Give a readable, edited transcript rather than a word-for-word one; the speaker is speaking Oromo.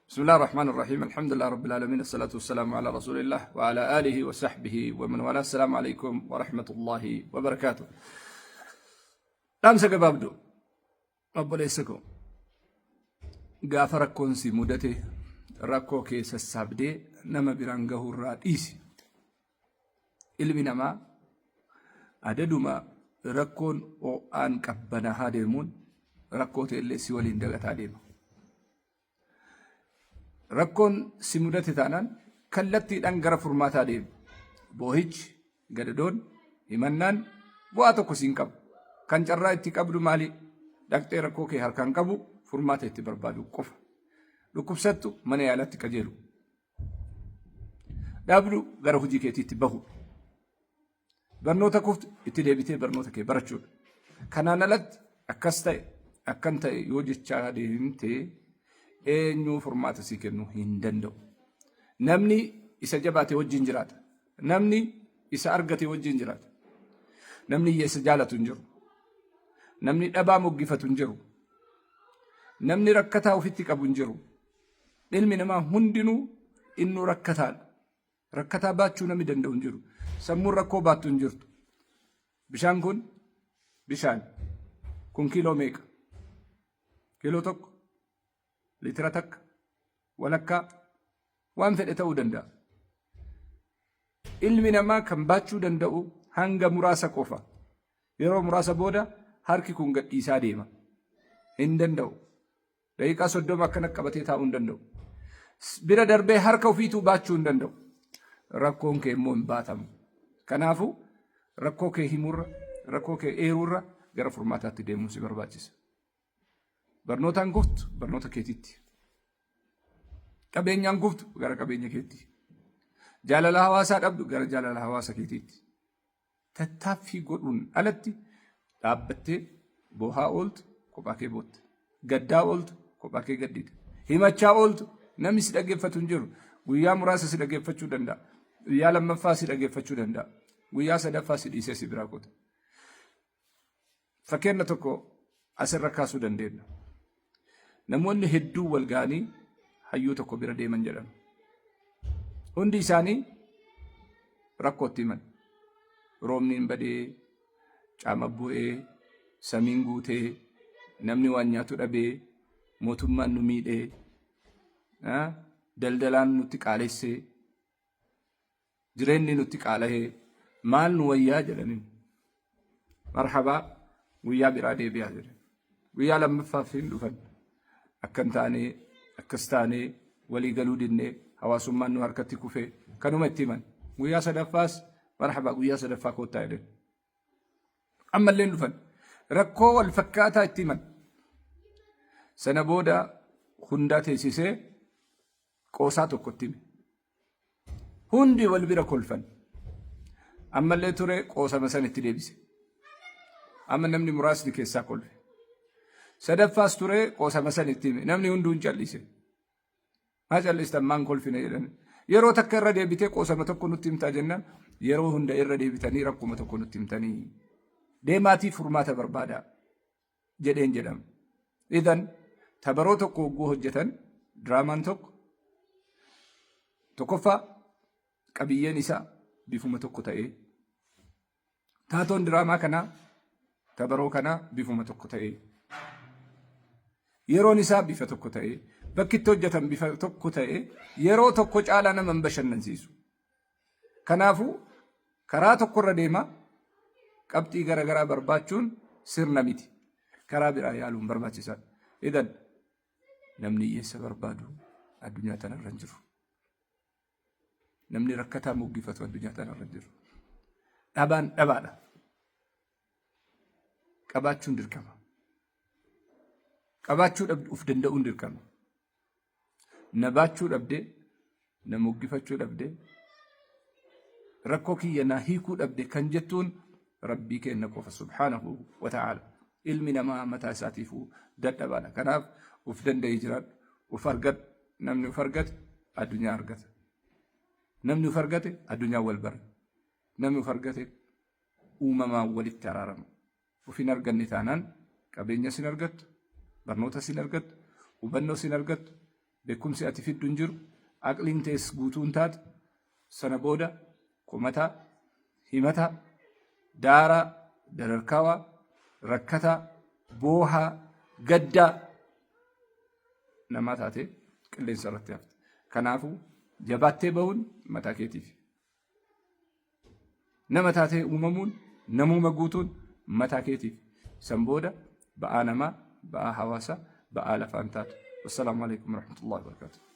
بسم الله الرحمن الرحيم، الحمد لله رب العالمين، الصلاة والسلام على رسول الله وعلى آله وصحبه ومن والاه. السلام عليكم ورحمة الله وبركاته. Dhaamsa gabaabduu, obboleessa koo, gaafa rakkoon si mudate rakkoo kee sassaabdee nama biraan gahuurraa dhiisi. Ilmi namaa adaduma rakkoon ho'aan qabbanahaa deemuun rakkoo ta'ellee si waliin dagataa deema. Rakkoon si mudate taanaan kallattiidhaan gara furmaataa deema. Boohichi, gadadoon, himannaan bu'aa tokko siin qabu. Kan carraa itti qabdu maali? Dhaqxee rakkoo kee harkaan qabu, furmaata itti barbaadu qofa. Dhukkubsattu mana yaalaatti qajeelu. Dhabdu gara hojii keetiitti bahu. Barnoota kuftu itti deebitee barnoota kee barachuudha. Kanaan alatti akkas ta'e, akkan ta'e yoo jechaa deemte, eenyuu furmaata sii kennuu hin danda'u. Namni isa jabaate wajjin jiraata. Namni isa argate wajjin jiraata. Namni hiyyeessa jaalatu hin jiru. Namni dhabaa moggifatu hin jiru. Namni rakkataa ofitti qabu hin jiru. Ilmi namaa hundinuu innuu rakkataadha. Rakkataa baachuu namni danda'u hin jiru. Sammuun rakkoo baattu hin jirtu. Bishaan kun, bishaan kun kiiloo meeqa? Kiiloo 1, liitira 1, walakkaa, waan fedhe ta'uu danda'a. Ilmi namaa kan baachuu danda'u hanga muraasa qofa. Yeroo muraasa booda harki kun gadhiisaa deema. Hin danda'u. Daqiiqaa 30 akkana qabatee taa'uu hin danda'u. Bira darbee harka ofiituu baachuu hin danda'u. Rakkoon kee immoo hin baatamu. Kanaafuu rakkoo kee himuurra, rakkoo kee eeruurra gara furmaataatti deemuun si barbaachisa. Barnootaan kuftu barnoota keetiitti. Qabeenyaan kuftu gara qabeenya keetti. Jaalala hawaasaa dhabdu gara jaalala hawaasa keetiitti. Tattaaffii godhuun alatti dhaabbattee boohaa ooltu kophaa kee bootta. Gaddaa ooltu kophaa kee gaddita. Himachaa ooltu namni si dhaggeeffatu hin jiru. Guyyaa muraasa si dhaggeeffachuu danda'a. Guyyaa lammaffaa si dhaggeeffachuu danda'a. Guyyaa sadaffaa si dhiisee si biraa kuta. Fakkeenya tokko asirra kaasuu dandeenya. Namoonni hedduu wal ga'anii hayyuu tokko bira deeman jedhama. Hundi isaanii rakkootti himan. Roobni hin badee, caama bu'ee, samiin guutee, namni waan nyaatu dhabee, mootummaan nu miidhee, daldalaan nutti qaalessee, jireenyi nutti qaalahee, maal nu wayyaa jedhaniin. Marhabaa, guyyaa biraa deebi'aa jedhan. Guyyaa lammaffaaf hin dhufan. Akkan taanee, akkas taanee, walii galuu dinnee, hawaasummaan nu harkatti kufee, kanuma itti himan. Guyyaa sadaffaas marhabaa, guyyaa sadaffaa koottaa jedhan. Ammallee hin dhufan. Rakkoo wal fakkaataa itti himan. Sana booda hundaa teessisee qoosaa tokkotti hime. Hundi wal bira kolfan. Ammallee ture, qoosama san itti deebise. Amma namni muraasni keessaa kolfe. Sadaffaas ture, qoosama san itti hime. Namni hunduu hin callise. Maa callistan, maan kolfine jedhan. Yeroo takka irra deebitee qoosama tokko nutti himtaa jennaan, yeroo hunda irra deebitanii rakkuma tokko nutti himtanii. Deemaatii furmaata barbaadaa jedheen jedhama. Idan tabaroo tokko hogguu hojjetan, diraamaan tokko, tokkoffaa qabiyyeen isaa bifuma tokko ta'ee, taatoon diraamaa kanaa, tabaroo kanaa bifuma tokko ta'ee, yeroon isaa bifa tokko ta'ee, bakki itti hojjetan bifa tokko ta'ee, yeroo tokko caalaa nama hin bashannansiisu. Kanaafuu karaa tokkorra deemaa qabxii garaagaraa barbaachuun sirna miti. Karaa biraa yaaluun barbaachisaadha. Idan namni hiyyeessa barbaadu addunyaa tanarra hin jiru. Namni rakkataa moggifatu addunyaa tanarra hin jiru. Dhabaan dhabaadha. Qabaachuun dirqama. Qabaachuu dhabdu of danda'uun dirqama. Na baachuu dhabdee, na moggifachuu dhabdee, rakkoo kiyya naa hiikuu dhabde kan jettuun Rabbii kenna qofa subhaanahu wa ta'ala. Ilmi namaa mataa isaatiifuu dadhabaadha. Kanaaf uf danda'ee jiraadhu, uf argadhu. Namni uf argate addunyaa argata. Namni uf argate addunyaa wal bara. Namni uf argate uumamaan walitti araarama. Uf hin arganne taanaan qabeenya sin argattu, barnoota sin argattu, hubannoo sin argattu. Beekumsi ati fiddu hin jiru. Aqliin tees guutuu hin taatu. Sana booda komataa, himataa, daaraa, dararkaawaa, rakkataa, boohaa, gaddaa namaa taatee qilleensa irratti hafte. Kanaafuu jabaattee bahuun mataa keetiif. Nama taatee uumamuun namuma guutuun mataa keetiif. San booda ba'aa namaa, ba'aa hawaasaa, ba'aa lafaan taatu. Wassalaamu alaikum warahmatullahi wabarakatuh.